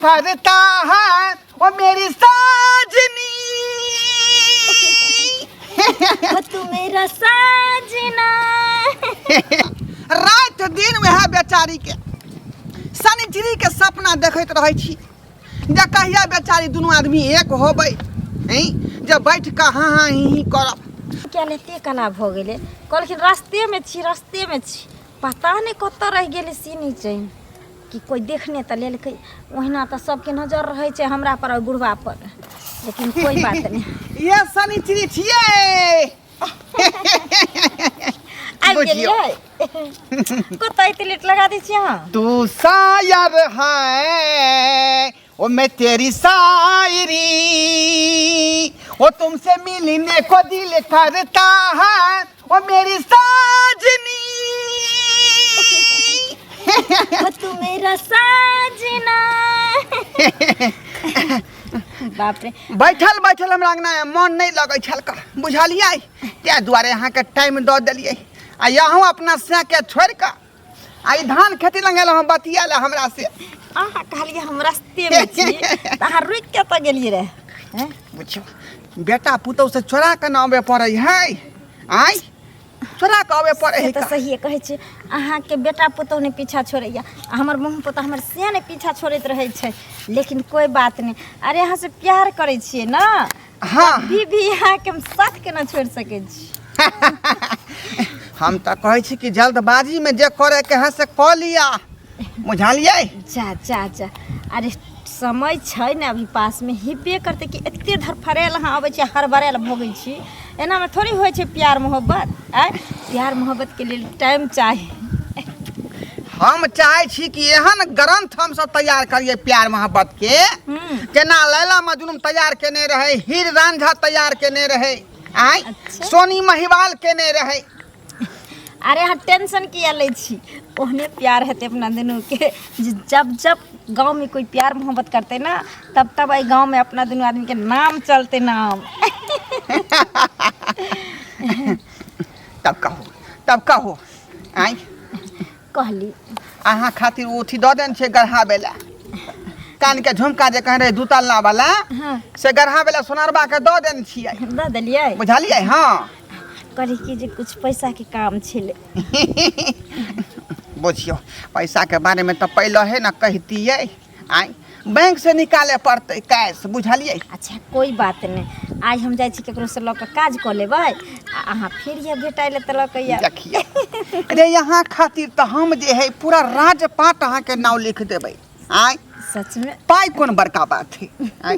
करता है वो मेरी साजनी। वो तू मेरा साजना। राति दिन वएह बेचारी के शनिचरी के सपना देखैत रहै छी जे कहिया बेचारी दुनू आदमी एक होबै हैं, जे बैठ कऽ हाँ हाँ ही ही करब। किया ने एते केना भऽ गेलै? कहलखिन रास्तेमे छी, रास्तेमे छी, पता नहि कतऽ रहि गेलै से नहि चैन कि कोइ देखने तऽ लेलकै। ओहिना तऽ सबके नजर रहै छै हमरा पर और बुढ़वा पर, लेकिन कोइ बात नहि। इहे शनिचरी छियै। आबि बुझियौ। गेलियै? कतऽ एते लेट लगा दै छियै अहाँ? तू शायर है ओ मैं तेरी शायरी, वो तुमसे मिलने को दिल करता है वो मेरी साजनी। वो तू मेरा साजना। बाप रे। बैठल बैठल हमरा अंगना में मन नहीं लगै छल का, बुझलियै? ताहि दुआरे अहाँके टाइम दऽ देलियै आ अहूँ अपना सैके छोड़ि कऽ आ ई धान खेती लग एलहुँ बतिया लए हमरा से। अहाँ कहलियै हम रास्तेमे छी तऽ अहाँ रुकि कतऽ गेलियै रहे? हैं? बुझियौ, बेटा पुतहु से चोरा कऽ ने अबे पड़ै है, आँय, चोरा कऽ अबे पड़ै से है। तऽ सहिए कहै छी, अहाँके बेटा पुतहु नहि पीछा छोड़ैया आ हमर मुँह पुतहु हमर से नहि पीछा छोड़ैत रहै छै। लेकिन कोइ बात नहि, अरे अहाँ से प्यार करै छियै ने। हाँ। कभी भी अहाँके हम साथ केना छोड़ि सकै छी? हम तऽ कहै छी कि जल्दबाजीमे जे करैके है से कऽ लिअ, बुझलियै? जा जा जा, अरे समय छै ने अभी पासमे, हेबे करतै कि एते धरफड़ायल अहाँ अबै छी, हड़बड़ायल भोगै छी। एनामे थोड़ी होइ छै प्यार मोहब्बत। आँय, प्यार मोहब्बतके लेल टाइम चाही। हम चाहै छी कि एहन ग्रंथ हमसब तैयार करियै प्यार मोहब्बत के, जेना लैला मजनू तैयार केने रहै, हीर रांझा तैयार केने रहै, आँय। अच्छा। सोनी महिवाल केने रहै। अरे अहाँ टेंशन किया लै छी? ओहने प्यार हेतै अपना दुनूके जे जब जब गाँवमे कोइ प्यार मोहब्बत करतै ने, तब तब एहि गाँवमे अपना दुनू आदमीके नाम चलतै, नाम। तब कहू, तब कहू, आँय। कहली। अहाँ खातिर ओ अथी दऽ देने छै गढ़ाबै लए, कानके झुमका जे कहने रहै दू तल्ला वाला। से गढ़ाबै लए सोनारबा के दऽ देने छियै। दऽ देलियै? बुझलियै? हँ। कहली कि जे कुछ पैसाके काम छलै। बुझियौ, पैसाके बारेमे तऽ पहिले हे ने कहितियै। आँय, बैंक से निकाले पड़तै कैश, बुझलियै? अच्छा, कोइ बात नहि, आइ हम जाइ छी ककरोसँ लऽ कऽ काज कऽ लेबै आ अहाँ फेर यऽ भेटाइ लए तऽ लऽ कऽ आयब। देखियौ रे, यहाँ खातिर तऽ हम जे है पूरा राजपाट अहाँके नाव लिख देबै। आँय। सचमे? पाई कौन बड़का बात है? आँय?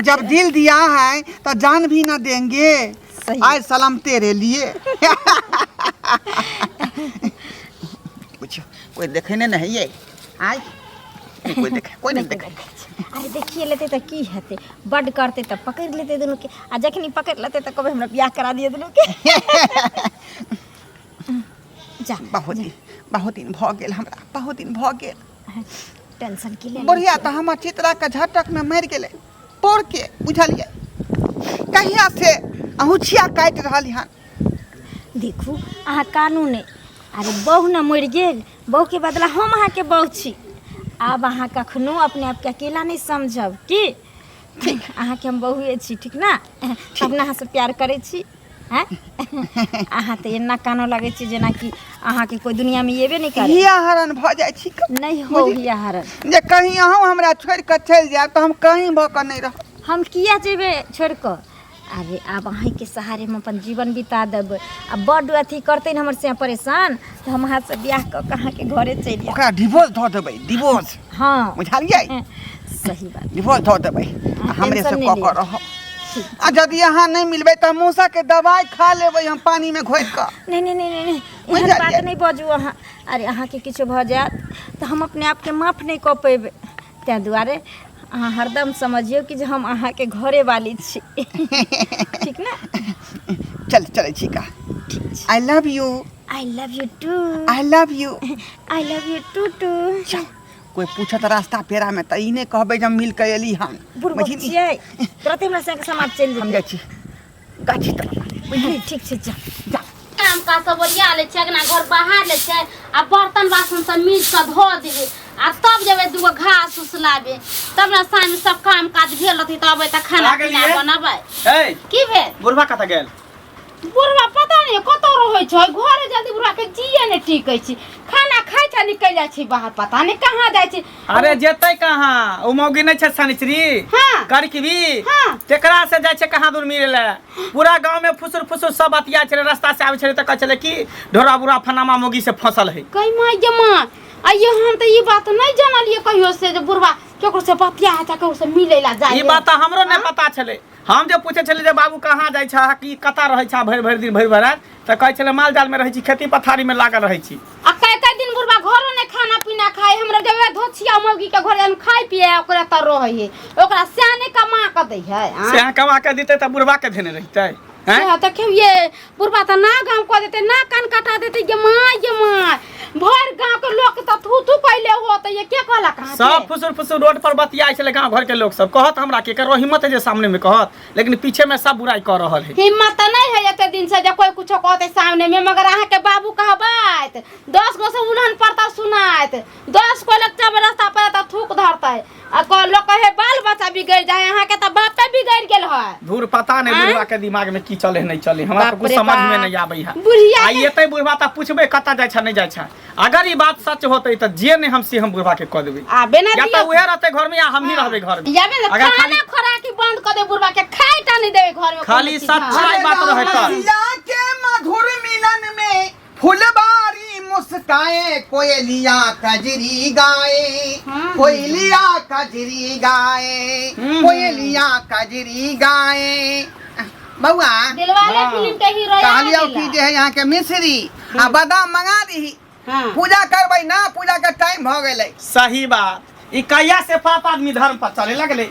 जब दिल दिया है तो जान भी ना देंगे। सही। आय सलाम तेरे लिए। पूछो, कोई देखे नहीं है ये? आय नहीं, कोई देखे, कोई नहीं देखे। अरे देखिए लेतै तऽ की हेतै? बड्ड करतै तऽ पकड़ि लेतै दुनूके आ जखनी पकड़ि लेतै तऽ कहबै हमरा बियाह करा दिअ दुनूके। जा। बहुत दिन, बहुत दिन भऽ गेल हमरा, बहुत दिन भऽ गेल। टेंशन की ले? बुढ़िया तऽ हमर चित्रा के झटक में मरि गेलै पोर के, बुझलियै? कहिया से अहुछिया काटि रहल हन। देखू, अहाँ कानू नहि। अरे बहु ने मरि गेल, बहुके बदला हम अहाँके बहु छी। आब अहाँ कखनो अपने आपके अकेला नहि समझब की ठीक। अहाँके हम बहुए छी, ठीक ने? अपना अहाँसँ प्यार करै छी। आँय, अहाँ तऽ एना कानऽ लगै छी जेनाकि अहाँके कोइ दुनियामे एबे नहि करे। हिया हरण भऽ जाइ छी नहि हो हिया हरण। जे कहीं अहूँ हमरा छोड़ि कऽ चलि जायब तऽ हम कहीं भऽ कऽ नहि रहब। हम किया जेबै छोड़ि कऽ? अरे आब अहीँके सहारे हम अपन जीवन बिता देबै आ बड्ड अथी करतै ने हमर से परेशान तऽ हम अहाँसँ बियाह कऽ कऽ अहाँके घरे चलि जायब। ओकरा डिवोर्स धऽ देबै, डिवोर्स। हँ। बुझलियै? सही बात। डिवोर्स धऽ देबै आ हमरे से टेंशन नहि कऽ कऽ लिअ। रहब आ यदि अहाँ नहि मिलबै तऽ मूसाके दवाइ खा लेबै हम पानिमे घोरि कऽ। नहि नहि नहि नहि, बुझि एहन बात गेलियै? नहि बाजू अहाँ। अरे अहाँके किछो भऽ जायत तऽ हम अपने आपके माफ नहि कऽ पेबै। ताहि दुआरे अहाँ हरदम समझियौ कि जे हम अहाँके घरे वाली छी, ठीक ने? चल, चलै छी का। ठीक छै। I love you. I love you too. I love you. I love you too too. चल, कोइ पूछत रास्ता पेरामे तऽ ई नहि कहबै जे हम मिल कऽ एली हन। बुड़बक बुझली? छियै, तुरते हमरा संगे समाज चलि हम जेतै। जाइ छी गाछी तरफ, बुझली? ठीक छै, जा। जा। काम काज सब ओरिया लै छै, अगना घर बहार लै छै आ बर्तन बासन सब मीज कऽ धो देबै। आ तब जेबै दूगो घास उस लाबे तब ने साँझ सब काम काज भेल रहतै तब अबै तऽ खाना आ पीना गेलियै? बनबै। ए की भेल? बुढ़वा कतऽ गेल? बुढ़वा पता नहीं कतौ रहै छै, घरे जल्दी बुढ़वा के जिए नहीं टिकै छै, खाना खाइ छै निकलि जाइ छै बाहर, पता नहीं कहाँ जाइ छै। अरे जेतै कहाँ, ओ मौगी नहि छै शनिचरी? हाँ। करकबी? हाँ। तेकरा से जाइ छै कहाँ दूर मिले ले। पूरा गांव में फुसुर फुसुर सब बतिया छलै, रास्ता से आबै छलै तऽ कहै छलै कि ढोरा बुढ़ा फनामा मौगी से फसल है। कई माय गे माँ, आइयो हम तऽ ई बात नहीं जानलियै कहियो से जे बुढ़वा केकरो से बतिया छै, केकरो से मिलै ला जाइ। ई बात तऽ हमरो नहि पता छलै। हम जे पूछै छलियै जे बाबू कहाँ जाइ छह, की कतऽ रहै छह भरि भरि दिन भरि भरि राति, तऽ कहै छलै माल जाल में रहै छी, खेती पथारी में लागल रहै छी। आ कै कै दिन बुढ़वा घरो नहीं खाना पीना खाए, हमरा जब धोछिया मौगी के घर हम खाए पिए ओकरा तर रहै है, ओकरा सियाने कमा के दै है। आँ? से कमा के दितै तऽ बुढ़वा के धेने रहितै हैं? से देखियौ ये बुढ़वा तऽ ना गाँव कऽ देतै, ना कान कटा देतै। गे माँ गे माँ, भरि गाँव के लोक तऽ थू थू कैले होतै। ये के कहलक अहाँके? सब फुसुर फुसुर रोड पर बतियाइ छलै गाँव घर के लोग सब। कहत हमरा के ककरो हिम्मत है जे सामने में कहत, लेकिन पीछे में सब बुराई कऽ रहल है। हिम्मत तऽ नहीं है एते दिन से जे कोई कुछो कहते सामने में, मगर अहाँके बाबू कहबैत 10 गो से उल्हन पड़ता सुनाइत, 10 गो लग जब रास्ता पर तऽ थूक धरतै आ कह लोग कहे बाल बच्चा बिगड़ जाए, अहाँके तऽ बापे बिगड़ गेल है। धूर पता नहीं आँय? बुढ़वा के दिमाग में की चले नहीं चले, हमरा तो बाप कुछ रे समझ में बाप। नहीं आबै है। बुढ़िया आ एतै बुढ़वा तऽ पूछबै कतऽ जाइ छै नहीं जाइ छै। अगर ई बात सच होतै तऽ जे नहीं हम से हम बुढ़वा के कह देबै। आ बेना या तऽ उहे रहतै घर में या हमही रहबै घर में। या बेना अगर खाना खाली खोराकी बंद कर दे बुढ़वा के, खाए टा नहीं देवे घर में कोनो खाली चीज। सच्चाई हाँ। बात रहै तऽ। रसिया के मधुर मिलन में फुलबारी मुस्काए, कोयलिया कजरी गाए, कोयलिया कजरी गाए, कोयलिया कजरी गाए। बउआ दिलवाले हाँ। फिल्म के हीरो आ कहलियौ गेला। कि जे है यहाँ के मिश्री आ बादाम मंगा दीही, हाँ। पूजा करबै ना, पूजा के टाइम भ गेलै। सही बात, ई कहिया से पाप आदमी धर्म पर चले लगले,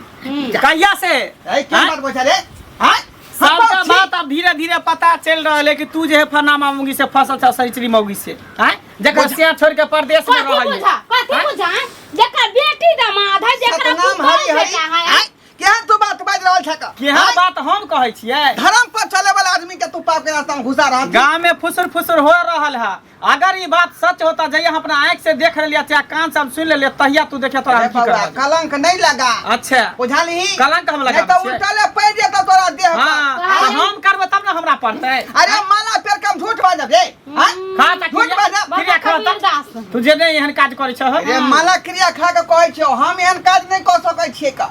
कहिया से? ए की आँय? बात बोल रे? आँय? सबटा हम बात अब धीरे धीरे पता चल रहल है कि तू जे है फनामा मौगी से फसल छ, सरिचरी मौगी से, आँय? जकर सिया छोड़ के परदेश में कथी रहल है। बुझा, कथी आँय? बुझा? जेकर बेटी दमाद है, जेकरा सतनाम पुतोह हरि हरि। बेटा है। आँय? केहन तू बात बाजि रहल छक? केहन आँय? बात हम कहै छियै? धर्म पर चले वाला आदमी के तू पाप के रास्ता में घुसा रहल छी। गांव में फुसुर फुसुर हो रहल है। अगर ई बात सच होता, जहिया हम अपना आँख से देख लेलियै, चाहे कान से हम सुन लेलियै, तहिया तू देखे तोरा अरे हम की बौआ, करब। कलंक नहीं लगा। अच्छा। बुझलही? कलंक हम नहीं लगाबै तो छियै। उल्टा ले पड़ जेतौ तोरा देह पर। हाँ, हाँ। तऽ हम करबै तब ने हमरा पड़तै। अरे माला पेर के हम झूठ बाजब रे? हाँ? खा तऽ झूठ क्रिया- बाजब? क्रिया खा कबीर तऽ। दास। तू जे नहि एहन काज करै छह। अरे माला क्रिया खा के कहै छियौ, हम एहन काज नहीं कऽ सकै छियै। का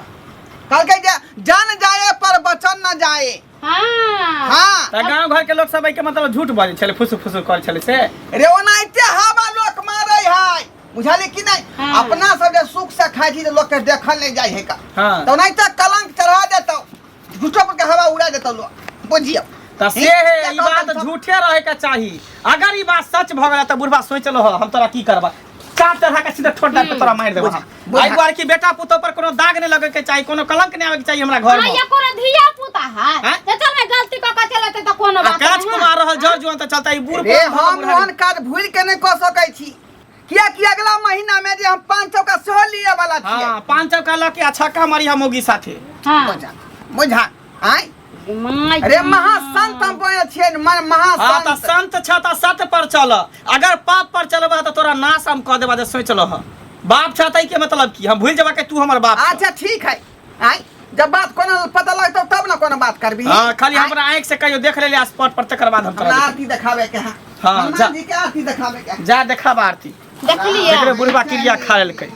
कहलकै जे जान जाए पर बचन न जाए। हाँ। हाँ। तऽ गाँव घर के लोग सब एहिके मतलब झूठ बाजै छलै, फुसुर फुसुर करै छलै से। रे ओनाहिते हवा लोक मारै है, बुझलियै कि नहीं? हाँ। अपना सब जे सुख से खाइ छी तऽ लोक के देखल नहीं जाइ है का। हाँ। तऽ ओनाहिते कलंक चढ़ा देतौ, झूठो पर के हवा उड़ा देतौ लोक, बुझियौ। तऽ से है, ई क्या बात कहत झूठे रहे के चाही। अगर ई बात सच भऽ गेलै तऽ बुढ़बा सोचि लहो हम तोरा की करबा, चार चढ़ा के सीधा ठोर डाल के तोरा मारि देबो। बुझा, बुझा। एहि दुआरे कि बेटा पुतोह पर कोनो दाग नहि लगे के चाही, कोनो कलंक नहि आबे के चाही हमरा घर हाँ, में। ये कोनो धिया पुता है। हाँ? तो चल मैं गलती कऽ के चलते तऽ कोनो आ बात काज नहीं, हाँ। कुमार रहल जर जुआन तऽ चलता, ई बूढ़ रे पुरान हम बुढ़ारी। ओहन काज भूल के नहीं कऽ सकै छी, कियाकि अगला महीना में जे हम 500 का सेहो लिए वाला छियै। हाँ, 500 का लऽ के आ छक्का मारिहा मौगी साथे। हाँ। बुझा, बुझा। आँय? My अरे महासंत हम बनल छियै, हाँ, तऽ महासंत। संत छ तऽ सत्य पर चल, अगर पाप पर चलबह तऽ तोरा नाश हम कऽ देबह, जे सोचि लह। बाप छ तऽ के मतलब की हम भूलि जेबह कि तू हमर बाप छ? अच्छा ठीक है, आँय जब बात कोनो पता लगतौ तब ना कोनो बात करबी। हाँ, खाली आँय? हमरा आँखि से कहियो देख लेले स्पॉट पर, तकर बाद हम तोरा हमरा देखब। आरती देखावे के है। हाँ, हनुमान जा। जी के आरती देखावे के है। जा देखाब आरती। देखलियै? देखले बुढ़बा क्रिया खा लेलकै।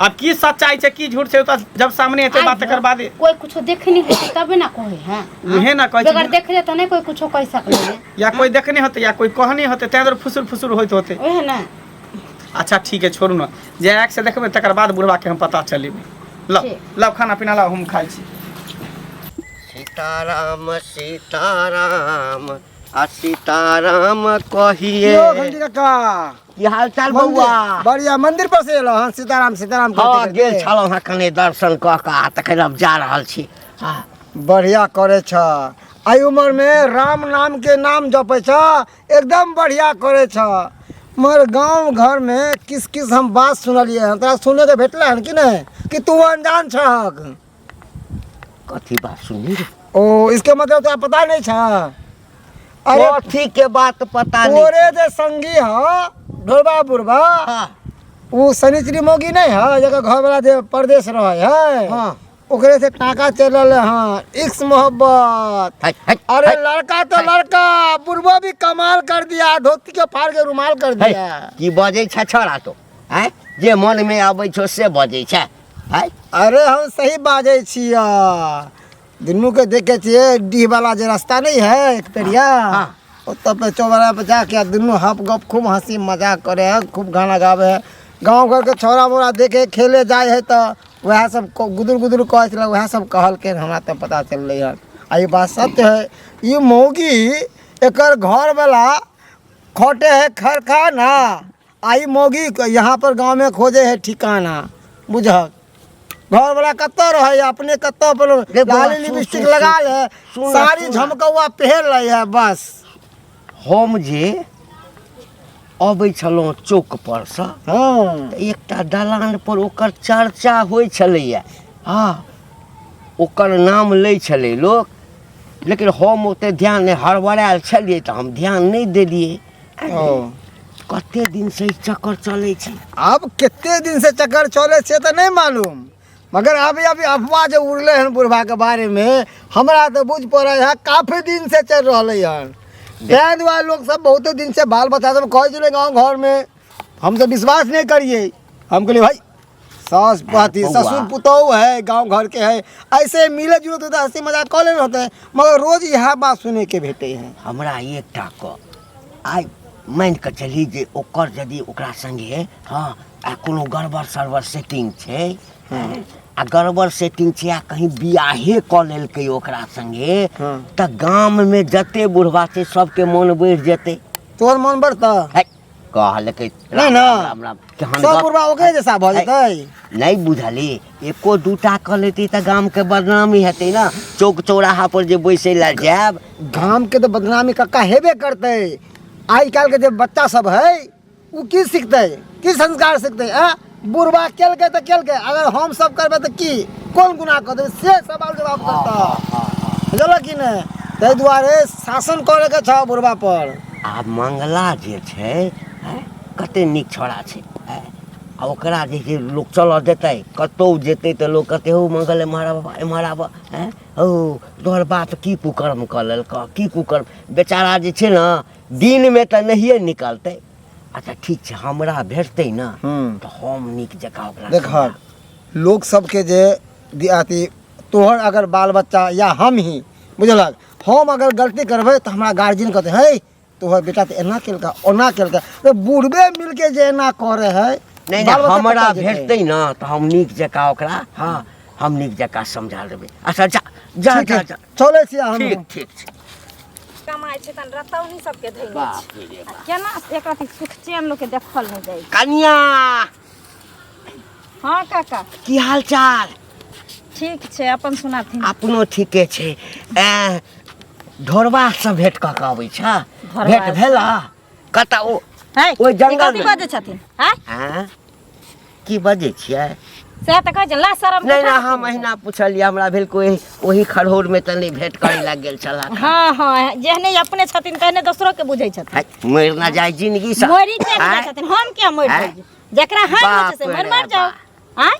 आब की सच्चाई छै की झूठ छै, ओ तऽ जब सामने एतै बात तकर बादे। कोई कुछो देखनी होते तबे ना कहे है। उहे ना कहै बगैर छै। देखले तो नहीं कोई कुछो कह सकले है। या कोई देखने होते या कोई कहने होते, तैं दुआरे फुसुर फुसुर होइत होते। ओहे ना। अच्छा ठीक है, छोड़ू ना, जे आँखि से देखबै तकर बाद बुढ़बा के हम पता चलेबै। लाओ ठीक। लाओ खाना पीना लाओ, हम खाइ छी। सीताराम सीताराम आ सीताराम कहिए। यो घंटी काका, की हाल चाल बौआ? बढ़िया। मंदिर पर से एलो हन सीताराम सीताराम हाँ, करते गेल करते? छलहुँ हँ कने दर्शन कऽ कऽ आ तखन अब जा रहल छी। हाँ। बढ़िया करे छ, एहि उम्र में राम नाम के नाम जपै छ, एकदम बढ़िया करे छ। मगर गांव घर में किस किस हम बात सुनलिए हन, तोरा सुने के भेटले हन कि नहीं कि तू अनजान छहक? कथी बात सुनी रे? ओ इसके मतलब तोरा पता नहीं छ? अरे कथी के बात पता नहीं। तोरे जे संगी ह ढोरबा बुढ़बा, हाँ। ओ शनिचरी मौगी नहीं है जकर घरवाला जे परदेश रहे है। हाँ। ओकरे से टाका चलल है, हाँ, इश्क मोहब्बत। हट, हट, अरे हट, लड़का तो लड़का, बुढ़बो भी कमाल कर दिया, धोती के फाड़ के रुमाल कर हट। दिया। की बजै छै छोड़ा तो आँय, जे मनमे अबै छौ से बजै छै आँय। अरे हम सही बाजै छियै, दुनू के देखे छियै, डीह वाला जे रास्ता नहीं है एक पेरिया, हाँ। ओतऽ पे चौबारा पे जाके आ दुनू हप गप खूब हंसी मजाक करे है, खूब गाना गावे है। गाँव घर के छौड़ा मोड़ा देखे खेले जाए है तऽ वएह सब गुदुर गुदुर कहै छलै, वएह सब कहलकै, हमरा तऽ पता चललै हन। आ ई बात सत्य है, ई मौगी एकर घरवला खटे है खरखाना, आ ई मौगी यहाँ पर गाँव में खोजे है ठिकाना। बुझक घरवला कतऽ रहै, अपने कतऽ अपन रे बौआ, लाली सुन, लिपस्टिक सुन, लगा सुन, ले, सुन, साड़ी सुन। झमकौआ पहिर लै है बस। हम जे अबै छलहुँ चौक परसँ तऽ एकटा दलान पर ओकर चर्चा होइ छलैया। हँ, ओकर नाम लै छलै लोक, लेकिन हम ओते ध्यान नहि, हड़बड़ायल छलियै तऽ हम ध्यान नहि देलियै। ओ। कते दिनसँ ई चक्कर चलै छै? आब कते दिन से चक्कर चलै छै तऽ नहि मालूम, मगर अभी अभी अफवाह जे उड़लै हन बुढ़बा के बारे में, हमरा तऽ बुझ पड़ै है काफी दिन से चलि रहलै हन। ताहि दुआरे लोक सब बहुते दिन से बाल बच्चा सब कहै छलै गाँव घर में, हम तऽ विश्वास नहि करियै। हम कहलियै भाई सास पति बौआ। ससुर पुतोहु है, गाँव घर के है, ऐसे मिले जुले तो हंसी मजाक कऽ लेने होते, मगर रोज इएह बात सुने के भेटे है। हमरा एकटा कह, आइ मानि कऽ चली जे ओकर यदि ओकरा संगे हँ आ कोनो गड़बड़ सड़बड़ सेटिंग छै, आ गड़बड़ सेटिंग छै आ कहीं बियाहे कऽ लेलकै ओकरा संगे, तऽ गाममे जते बुढ़बा छै सबके मोन बढ़ि जेतै। तोहर मन बढ़तऽ? है, कहलकै नहि ने? राम राम राम केहन सब गप। बुढ़बा ओकरे जैसा भऽ जेतै? नहि बुझली, एको दूटा कऽ लेतै तऽ गामके बदनामी हेतै ने, चौक चौराहा पर जे बैसै लए जायब। गामके तऽ बदनामी कक्का हेबे करतै। आइ काल्हिके जे बच्चा सब है ओ की सिखतै, की संस्कार सिखतै? आ बुढ़बा केलकै तऽ केलकै, अगर हम सब करबै तऽ की कोन गुनाह कऽ देबै, से सवाल जवाब करतै, बुझलक कि नहि? ताहि दुआरे शासन करैके छौ बुढ़बा पर। आ मंगला जे छै आँय, कते नीक छौड़ा छै आँय, आ ओकरा जे छै लोक चलऽ देतै? कतहु जेतै तऽ लोक कहतै, हौ मंगल, एम्हर आबऽ, एम्हर आबऽ। आँय हौ, तोहर बाप की कुकर्म कऽ लेलकऽ, की कुकर्म? बेचारा जे छै ने दिनमे तऽ नहिए निकलतै। अच्छा ठीक छै, हमरा भेटतै ने तऽ हम नीक जकाँ ओकरा देखहक, लोक सबके जे अथी तोहर अगर बाल बच्चा या हम ही, बुझलक, हम अगर गलती करबै तऽ हमरा गार्जियन कहतै, हे तोहर बेटा तऽ एना केलका, ओना केलका। तऽ बुढ़बे मिलके जे एना करे है। नहि बाल नहि, बच्चा हमरा कतऽ जेतै? भेटतै ने तऽ हम नीक जकाँ ओकरा, हँ, हम नीक जकाँ समझा देबै। अच्छा जा जा। ठीक जा है, जा। चलै छी हम। ठीक ठीक छै। कमाइ छै तहन रतौनी सबके धैने छै। बाप रे आ केना एक रति सुख चैन लोकके देखल नहि जाइ छै। कनिया। हँ काका। की हाल चाल? ठीक छै, अपन सुनाथिन। अपनो ठीके छै। ए ढोरबा से भेंट कऽ के अबै छ? ढोरबा भेंट से। भेल कतऽ ओ है ओहि ई जंगल कथी मे। बजै छथिन? आँय? आँ? की बजै छियै? सएह तऽ कहै छै, ला शरम नहि के नहि, हम अहिना पुछलियै, हमरा भेल कोई ओही खरहोर में तऽ नहि भेंट करै लए गेल छला। हाँ हाँ, जेहने अपने छथिन तेहने दोसरो के बुझै छथिन। है, मरि ना जाय जिंदगी से। मरि किया नहि जाइ आँय? छथिन? हम किया मरि आँय? जाइ? जकरा हानि होइ छै से बाप मरि रे मरि जाउ। आँय?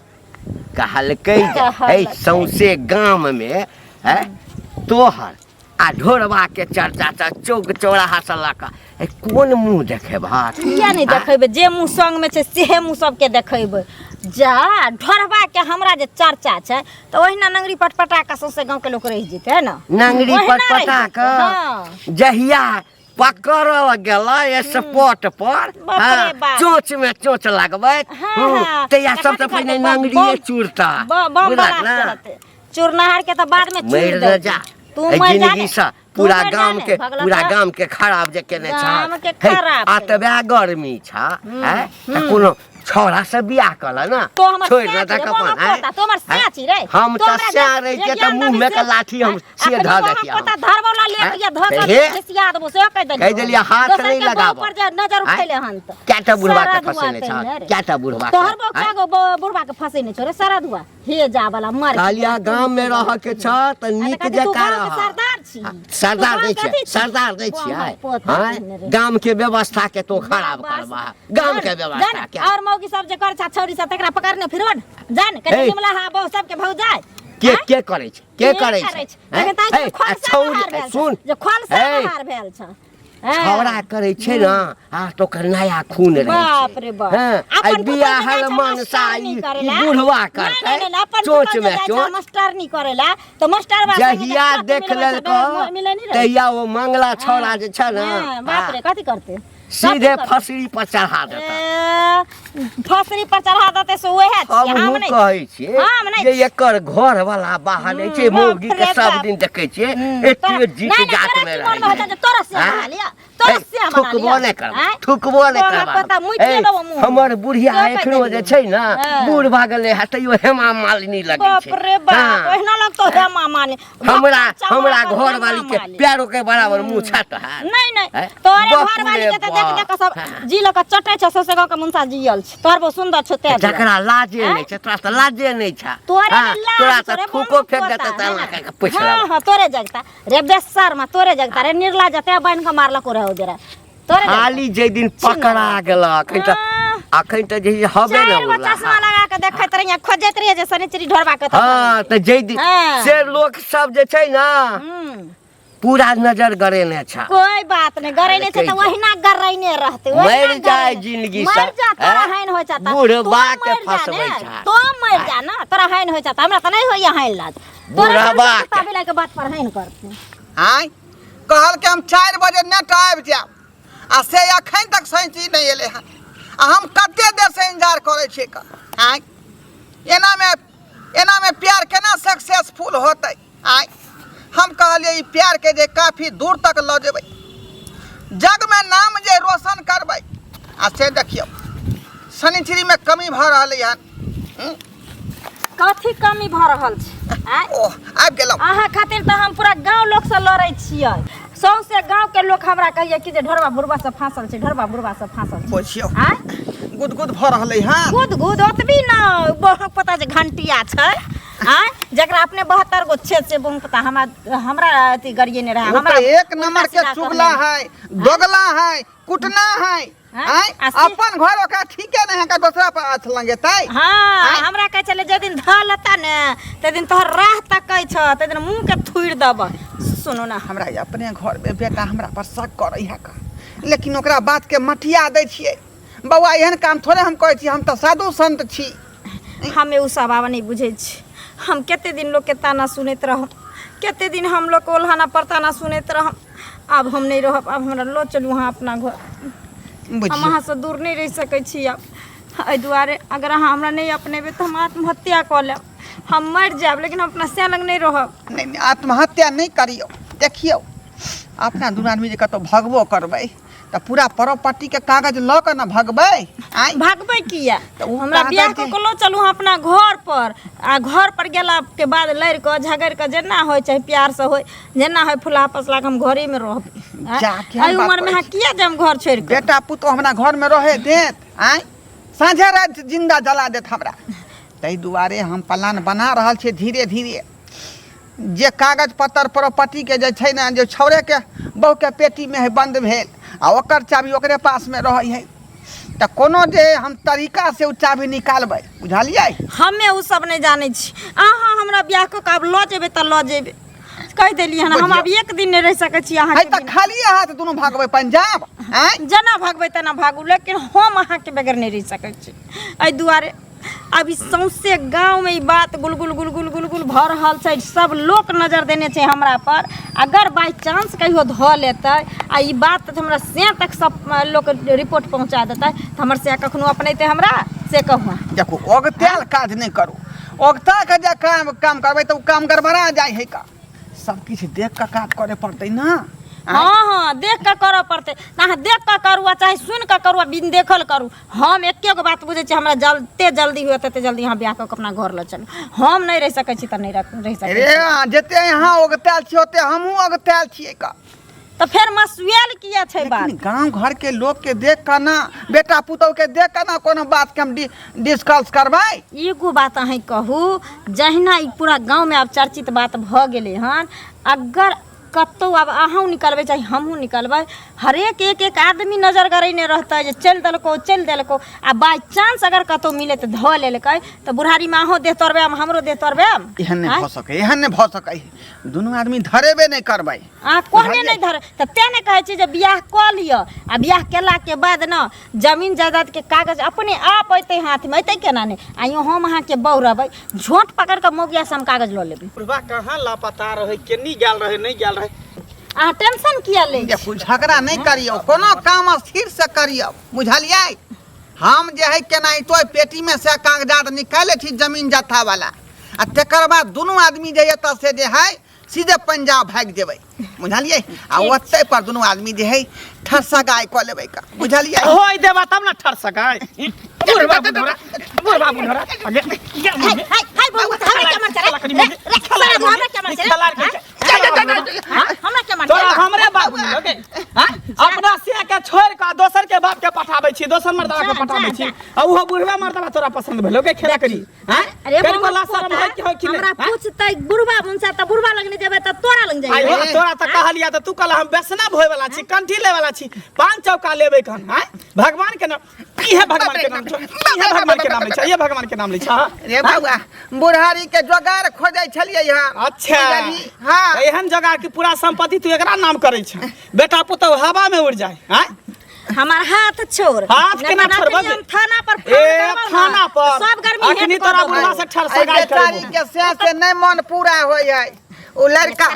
कहलकै जे है सौंसे गाम में है तोहर आ ढोरबा के चर्चा छ चौक चौराहा से लऽ कऽ, है कोन मुँह देखेबहक? किया नहि देखेबै? जे मुँह संग में छै सेहे मुँह सबके देखेबै। जा ढोरबा के हमरा जे चर्चा छै तऽ ओहिना नंगरी पटपटा कऽ सौंसे गाँव के लोक रहि जेतै, है ने? नंगरी ओहिना रहि पटपटा जेतै, कऽ। हाँ। जहिया पकड़ल गेल स्पॉट पर, बाप रे हाँ, बाप। चोंच में चोंच लगबैत, हाँ, हाँ। तहिया तखन सबसँ की पहिने करतै? बम- नंगरिये बम- चूरता। बम बुझलक ब्लास्ट ने? करतै। चूरनहार के तऽ बाद में चूर मरि न देतै। जा तू एहि मरि जा जिंदगी ने। से तू पूरा मरि जा गाम ने, के भगलक पूरा का। गाम के खराब जे केने छ। गाम के हे, खराब आ केने। तऽ वएह गर्मी छ, हैं? तऽ कोनो छौड़ा से बियाह कऽ ले ने, तो हमर छोड़ि सैं न छी रे, दऽ तो हमर अपन, हैं? पोता, तो हमर सैं छी रे। हम तो तऽ हमरा सैं जे- रहितियै जे तऽ ज्ञान मुँह देबही में के से- लाठी हम से अखनी धऽ तो हमर दैतियै हम। पोता धरवला ले हैं? के धऽ तऽ कऽ हे, घिसिया देबो, सेहो कहि देलियै। कहि देलियै, हाथ दोसर नहि के बाप लगाबऽ। पर जे नजर आँय? उठेले हन तऽ। कएटा बुढ़बा के सारा धुआं फँसेने छह? कयने रे। कएटा बुढ़बा के? तोहर बौआ आँय? कए गो बुढ़बा के फँसेने छौ रे? सारा धुआ हे जा वाला मर। कहलियै गाम में रहऽ के छ तऽ आ तऽ नीक कहतै, तू जकाँ गाँव के रह। सरदार छी सरदार तू नहि कथी छियै छी? सरदार नहि बम छियै पोता आँय? केने रे। गाम के व्यवस्था के तो खराब बस। करबा गाम के जान, व्यवस्था जान, के और मौगी सब जे कर छा छौरी सब तकरा पकड़ने फिरो न जान कनी हे। निमला हा बहु सबके भौ जाय के आँय? के करै छै के करै छै तखन ताहि हे, आ खोलसा छौरी बाहर भेल सुन छै जे खोलसा हे। बाहर भेल छै हँ। छौड़ा करै छै ने आ तऽ ओकर नया खून रहै छै बाप रे बाप हँ, अपन आइ पुतहु जे बियाहल जाइ छै मनसा मास्टरनी ई ई करेला। बुढ़वा नहि, करतै नहि, नहि, अपन चोच पुतहु जे मे जाइ छै चोच मास्टरनी करेला तऽ मास्टर बाप संगे जे जहिया साथ देख मिलबै छै, लेलको मिलै नहि रहै। तहिया ओ मंगला छौड़ा जे छै ने हँ, बाप रे कथी करतै सीधे कथी करतै? फसरी पर चढ़ा देता ए, फसरी पर चढ़ा देतै से उएह छियै हम हमहूँ नहि कहै छियै हम नहि जे एकर घर वाला बाहर नहि छै हम्म, मौगी के बाप रे सब बाप। दिन देखै छियै हम्म, एते जीत नहि, नहि, जात तोरा मे की मोनमे रहै होतौ जे तोरा से आँय? बना लिअ तोरा हे, से बना थुकबो लिअ नहि करब आँय? थुकबो नहि तोरा करब पता मुइटे हे, देबो मुँह। हमर बुढ़िया तोरा एखनो कहि जे छै ने हँ। बूढ़ भऽ गेलै हँ तैयो हेमा मालिनी लगै बाप छै रे बाप हँ। ओहिना लगतौ हेमा मालिनी हमरा भक्कम चमड़ा हमरा पर घर हेमा वाली के मालिनी। पैरो के बराबर मुँह छत है नहीं नहीं हैं? तोरे बाप घर वाली रे के तऽ देख देख के सब बाप। हाँ। जी लऽ के चटै छै सौंसे गाँव के मुनसा जियल छै तोहर बहुत सुंदर छौ तें दुआरे। जकरा लाजे नहि छै तोरा तऽ लाजे नहि छै तोरे हाँ, ने लाज तोरा छौ तऽ रे थूको बम फेंक पोता, देतै तऽ है एना ना? कऽ के पूछि हाँ लेबै हाँ तोरे जगता रे बेसर मा तोरे जगता रे निर्ला जते बान्हि के मारलक रहे ओ बेरा तोरे जगता। खाली जाहि दिन पकड़ा गेलक अखन तऽ आह। अखन तऽ जे हबे ने चारि गो उड़ला चश्मा लगा के देखैत रहिए खोजैत रहिए जे शनिचरी ढोरबा कतऽ हाँ तऽ जाहि दिन हाँ। से लोक सब जे छै ने हम्म। पूरा नजर गड़ेने छ कोई बात नहीं गरैने छै तऽ ओहिना गरैने रहतै ओहिना मरि जाय गरैने। जिंदगी सँ, मरि जा तोरा हैं? हानि होइ छह तऽ। बुढ़बा तों के मरि जा फंसबै ने, छह। तों मरि जा ने तोरा हानि होइ छह तऽ हमरा तऽ नहि होइए हानि लाज तोरा बुढ़बा कुत्ता के। बिलाइ के बात पर हानि करतै आँय कहल कि हम 4 बजे नेट आबि जायब आ से अखन तक सैंची नहि एलै हन आ हम कते देरसँ इंतजार करै छियै कऽ आँय एनामे एनामे प्यार केना सक्सेसफुल होतै आँय हम कहलियै ई प्यारके जे काफी दूर तक लऽ जेबै जगमे नाम जे रोशन करबै आ से देखियौ शनिचरीमे कमी भऽ रहलै हन कथी कमी भऽ रहल छै आँय ओह आबि गेलहुँ अहाँ खातिर तऽ हम पूरा गाँव लोकसँ लड़ै छियै सौंसे गाँवके लोक हमरा कहैया कि जे ढोरबा बुढ़बा सब फाँसल छै ढोरबा बुढ़बा सब फाँसल छै बुझियौ आँय गुदगुद भऽ रहलै हन गुद गुद ओतबी न बहुक पता जे घंटिया छै आँय जकरा अपने 72 गो छेद से बहुक पता हमरा हमरा अथी गरिएने रहै ओ हमरा तऽ एक उल्टा नंबर के सीधा चुगला करने है दोगला है कुटना है हाँ? आँय आ से- अपन घर ओकरा ठीके नहीं है का दोसरा पर आछ लगेतै हाँ आँय? हमरा कहै छलै जाहि दिन धऽ लेता ने ताहि दिन तोहर राह तकै छह ताहि दिन मुँहके थुड़ि देबह सुनू ने हमरा अपने घर में बेटा हमरा पर शक करै है का लेकिन ओकरा बात के मटिया दै छियै बौआ एहन काम थोड़े हम करै छी हम तऽ साधु संत छी हमे ओ सब आब नहि बुझै छी हम कते दिन लोकके ताना सुनैत रहब कते दिन हम लोक ओल्हाना पर ताना सुनैत रहब आब हम नहि रहब आब हमरा लऽ चलू अहाँ अपना घर हम बुझियौ अहाँसँ दूर नहि रहि सकै छी आब एहि दुआरे अगर अहाँ हमरा नहि अपनेबै तऽ हम आत्महत्या कऽ लेब हम मरि जायब लेकिन हम अपना सएह लग नहि रहब नहि नहि आत्महत्या नहि करियौ देखियौ अपना दुनू आदमी जे कतहु भगबो करबै तऽ पूरा प्रॉपर्टीके कागज लऽ कऽ ने भगबै आँय भागबै किया तऽ ओ हमरा कागज बियाह जे- कऽ के लऽ चलू अहाँ अपना घर पर आ घर पर गेला के बाद लड़ि कऽ झगड़ि कऽ जेना होइ चाहे प्यार से होइ जेना होइ फुला फसला के हम घरेमे रहबै आँय? जा, केहन एहि बात उमरमे करै अहाँ किया जायब घर छोड़ि कऽ बेटा पुतोह हमरा घरमे रहै देत आँय साँझे राति जिन्दा जला देत हमरा ताहि दुआरे हम प्लान बना रहल छियै धीरे धीरे जे कागज पत्तर प्रॉपर्टीके जे छै ने जे छौड़ेके बहुके पेटीमे है बन्द भेल आ ओकर चाभी ओकरे पासमे रहै है तऽ कोनो जे हम तरीकासँ ओ चाभी निकालबै बुझलियै हमे ओ सब नहि जानै छी अहाँ हमरा बियाह कऽ के आब लऽ जेबै तऽ लऽ जेबै कहि देलियै हन हम आब एक दिन नहि रहि सकै छी है अहाँके तऽ बिना। खालिए हाथ दुनू भागबै पंजाब आँय जेना भागबै तेना भागू लेकिन हम अहाँके बगैर नहि रहि सकै छी एहि दुआरे आब ई सौंसे गाँवमे ई बात गुलगुल गुलगुल गुलगुल भऽ रहल छै सब लोक नजर देने छै हमरा पर अगर बाइ चांस कहियो धऽ लेतै आ ई बात हमरा से तक सब लोक रिपोर्ट पहुँचा देतै तऽ हमर से कखनो अपनेतै हमरा से कहू अहाँ। देखू ओगतायल काज नहि करू ओगता के जे काम काम करबै तऽ ओ काम गड़बड़ा जाइ है का सब किछु देख कऽ काज करे पड़तै ने हँ हँ देख कऽ करऽ पड़तै तऽ अहाँ देख कऽ करू आ चाहे सुनि कऽ करू आ बिन देखल करू हम एके गो बात बुझै छी हमरा जते जल्दी हुए तते जल्दी अहाँ बियाह कऽ के अपना घर लऽ चलू हम नहि रहि सकै छी तऽ नहि रहि सकै रे छी अहाँ जते यहाँ ओगतायल छियै ओते हमहूँ ओगतायल छियै का तऽ फेर मसुएल किया छै बात लेकिन गाँव घर के लोग के देख कऽ ना बेटा पुतोह के देख कऽ ना कोनो बात के हम डिस्कस करबै एगो बात अहीं कहू जहिना ई पूरा गाँवमे आब चर्चित बात भऽ गेलै हन अगर कतहु आब अहूँ निकलबै चाहे हमहूँ निकलबै, हरेक एक एक आदमी नजर गड़ैने रहतै जे चलि देलकौ चलि देलकौ। आ बाइ चांस अगर कतहु मिले तऽ धऽ लेलकै तऽ बुढ़ारीमे अहूँ देह तोड़बै हमरो देह तोड़बै। एहन नहि भऽ सकै, एहन नहि भऽ सकै, दुनू आदमी धरेबे नहि करबै। अहाँ कहने नहि धर तऽ तेँ ने कहै छी जे बियाह कऽ लिअ, आ बियाह केलाके बाद ने जमीन जायदादके कागज अपने आप अयतै हाथमे, अयतै केना नहि? आइयो हम अहाँके बहु रहबै, झोंट पकड़ि कऽ मौगियासँ हम कागज लऽ लेबै। बुढ़बा कहाँ लापता रहै, केनी गेल रहै, नहि गेल रहै? अहाँ टेंशन किया लै छी? देखू, झगड़ा नहि करियौ, कोनो काम स्थिर से करियौ, बुझलियै? हम जे है केनाहितो एहि पेटीमे से कागजात निकालै छी जमीन जत्थावला, आ तकर बाद दुनू आदमी जे एतऽ से जे है सीधे पंजाब भागि जेबै, बुझलियै? आ ओतै पर दुनू आदमी जे है ठसगाय कऽ लेबै का, बुझलियै? होय देबा तब ने ठर सकाय। बुढ़बा बुढ़ोरा, बुढ़बा बुढ़ोरा, अगे हाय हाय हाय बबू, हमरा के मार चला रे रे, साला हमरा के मार चला, हमरा के मार तोरा हमरे बाबू लगे हां? अपना से के छोड़ के दोसर के बाप के पठाबै छी, दोसर मर्दवा के पठाबै छी, आ उहो बुढ़वा मर्दवा तोरा पसंद भेलो के खेला करी? हां? अरे करी बाबा, को शरम होय कि होय कि नहि? हमरा हाँ? पूछतै बुढ़वा मुनसा तऽ बुढ़वा लग नहि जेबै तऽ तोरा लग आइ जेबै। हो, तोरा तऽ कहलिया तऽ तू कहला हम बेसना होय वाला छी, कंठी ले वाला छी, पान चौका लेबै कन। हां, भगवान के नाम, इहे भगवान के नाम छौ, इहे भगवान के नाम लै छ, इहे भगवान के नाम लै छ। रे बौआ, बुढ़ारी के जोगार खोजै छलियै हँ। अच्छा। बुझलही? हँ। तऽ एहन जोगार कि पूरा संपत्ति तू एकरा नाम करै छ, बेटा पुतहु हवा में उड़ जाए। हां, हमार हाथ छोड़। हाथ केना नहि तऽ छोड़बै? हम थाना पर फोन ए करबौ ने, थाना पर सब गर्मी अखनी हेट तोरा कऽ बुढ़वा देबौ। से ठर एहि सगाई बेचारी करबो। के से से नहि मन पूरा होइ है, ओ लड़का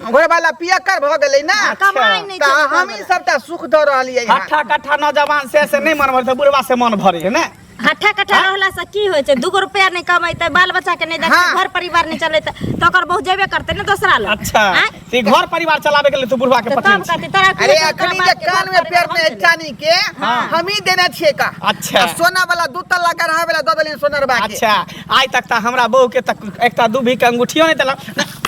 घरवाला पियक्कर भऽ गेलै ने, कमाइ नहि तऽ छै। हमही सबटा सुख दऽ रहलियै हँ। हट्ठा कट्ठा नौजवान से से नहि मन भरै तऽ बुढ़वा से मन भरै है ने? हट्ठा कट्ठा रहला से की होइ छै? दूगो रुपया नहि कमेतै, बाल बच्चा के नहि देखतै, हाँ। घर परिवार नहि चलेतै तऽ ओकर बहु जेबे करतै ने दोसरा लग। अच्छा। आँय? तऽ ई घर परिवार चलाबे के लेल तू बुढ़वा के तऽ पठेने तब छी? कहतै तोरा अरे तोरा अखनी बाप जे के घर कान में परिवार पेरने हम चलेबै। चानी के हमही देने छियै का। अच्छा। आ सोना वाला दू तल्ला गढ़ा वाला दऽ देलियनि सोनरबा के। अच्छा, आइ तक तऽ हमरा बहू के तक एकटा दूभी के अंगूठियो नहि देलक।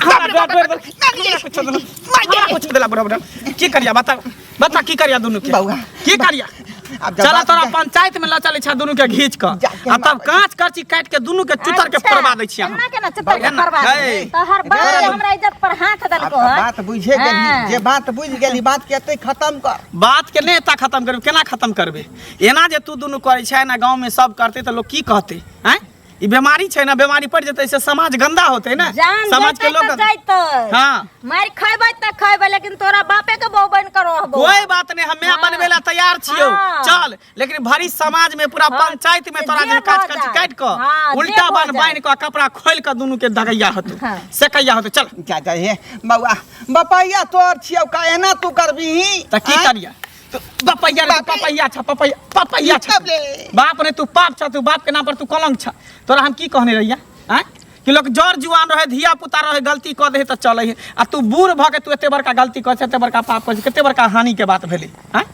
हमरा डर डर डर, हमरा कुछो देलक, हमरा कुछो देलक बुढ़ा बुढ़ा। की करिया बता, बता की करिया दुनू के? बौआ। की करिया? आब जब चला बात तोरा पंचायत में लऽ चलै छा दुनू के घीच कऽ, जा के आ तब हम कांच करची काटि के दुनू के चुतर के अच्छा, फोड़बा दै छियै हम। एना केना चुतर के फोड़बा हे। देबै? तोहर बाप हमरा इज्जत पर हाथ आब देलको तऽ हन। बात बुझे गेली। हाँ। जे बात बुझि गेली, बात के एतै खत्म कर। बात के नहि एतऽ खत्म करबै, केना खत्म करबै? एना जे तू दुनू करै छै, एना गाँव में सब करतै तऽ लोक की कहतै? आँय, ई बीमारी छै ने, बीमारी पड़ि जेतै से समाज गंदा होतै ने। जान समाज के जेतै लोग तऽ जैतै। हाँ। मारि खैबै तऽ खैबै, लेकिन तोरा बापे के बहु बनि कऽ रहबौ। कोई बात नहीं, हम हाँ। बनबे ला तैयार छियौ। हाँ। चल, लेकिन भरी समाज में पूरा हाँ, पंचायत में से तोरा जे जे काज भऽ कर जाए। काट कऽ हाँ, जे उल्टा भऽ बान जाए। बान्हि कऽ कपड़ा खोलि कऽ दुनू के दगैया होतौ, हाँ। सेकैया होतौ। चल जा जा हे बौआ, बपैया तोर छियौ का, एना तू करबीही? तऽ की आँय? करिया? तू पपैया रे, तू बाप रे। पपैया छ, पपैया पपैया छ। बाप रे। बाप रे, तू पाप छ, तू बाप के नाम पर तू कलंक छ। तोरा हम की कहने रहिया? आँय, कि लोक जर जुआन रहे, धिया पुता रहे, गलती कऽ दे तऽ चलै है, आ तू बूढ़ भऽ के तू एते बड़का गलती कऽ, एते बड़का पाप कऽ, कते बड़का हानि के बात भेलै। आँय,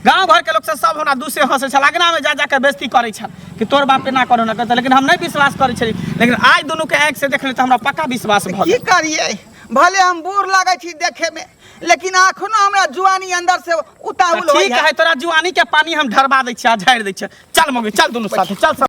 गाँव घर के लोक सब सब हमरा दूसे हंसै छल, अगना में जा जा के बेइज्जती करै छल कि तोर बाप एना करो ना करतै, लेकिन हम नहि विश्वास करै छली, लेकिन आइ दुनू के आँखि से देखली तऽ हमरा पक्का विश्वास भऽ की गेल। करियै, भले हम बूढ़ लागै छी देखे में, लेकिन अखनो हमरा जुआनी अंदर से उताहुल ठीक होइया। है, तोरा जुआनी के पानी हम ढरबा दै छियै आ झाड़ि दै छियै। चल मम्मी, चल दुनू साथे चल सब।